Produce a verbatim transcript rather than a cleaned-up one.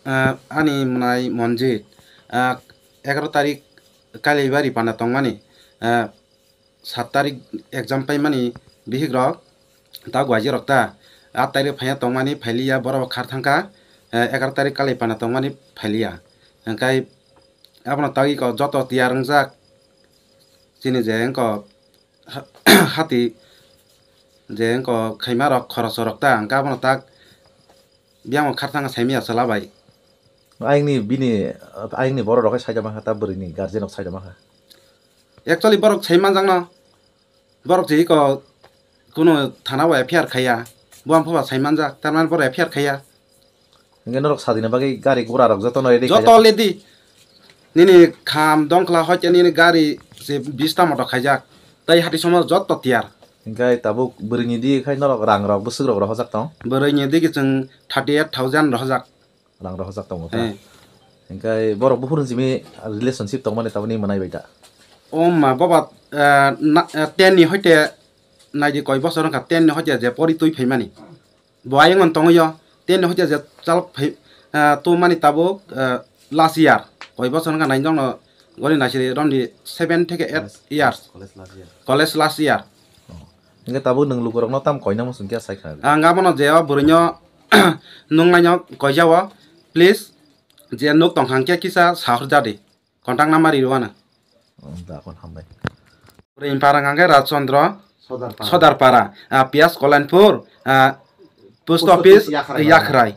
Ah, ani mwnai Monjit, ah, egaroh tarik Kailaibari pana tongmani, ah, sat tarik exam paimani bihikrok ta guaijirok ta, aat tarik phaiya tongmani phailiya, borok bo khar thangkha, eh, egaroh tarik Kailaibari pana tongmani phailiya. Hwnkhe abono tagwi kok joto tiyar wngjak, chini je wngkok hati je wngkok khaimarok khorosorok ta, hwnkhe abono tak biyang bo khar thangkha saimanya chwla bai. Ayangni bini, ayangni borok rok hai saida mankha ta bwrwini guardian rok saida mankha. Actually borok sai manjakno, borok je iko kuno thana o F I R khaiya, buang phoba sai manjak, tamani borok F I R khaiya. Hingke norok sadina bagwi gari gura rok jotono ready joto khaijak. Ready. Nini kham dongkla hoite nini gari se bista moto khaijak. Tai hati somo joto tiyar. Hingke tabuk bwrwini di khai norok rang rok bwswk rok rohorjak tong? Bwrwini di ki chwng thirty eight thousand rohorjak. Rang rohorjak tongo kha. Eh. Hingke borok buphuru simi relationship tongmani tabuni mwnai bai da. O ma baba, eh, na, eh, ten ni hoite naidi koi bosor wngkha, ten ni hoite je pori twi phaimani. Bo ayang on tongwi o, ten ni hoite je chal phai, eh, tumani tabuk, eh, last year. Koi bosor wngkha nai jongno gori naisiri romdi seven theke eight years. College last year. College last year. Oh. Hingke tabuk nwng lukurokno tam koina muchung khe sai kha. Ang abono je o bwrwino nungnaino koijao, please, je nuk tongkha hingke kisa sahor jadi. Contact number ri rwano. Oh, da kon hambai. Ring parang hingke Rajchandra Sodar Para. Sodar Para, ah, P S Kolainpur, ah, post office Yakrai. Yakrai.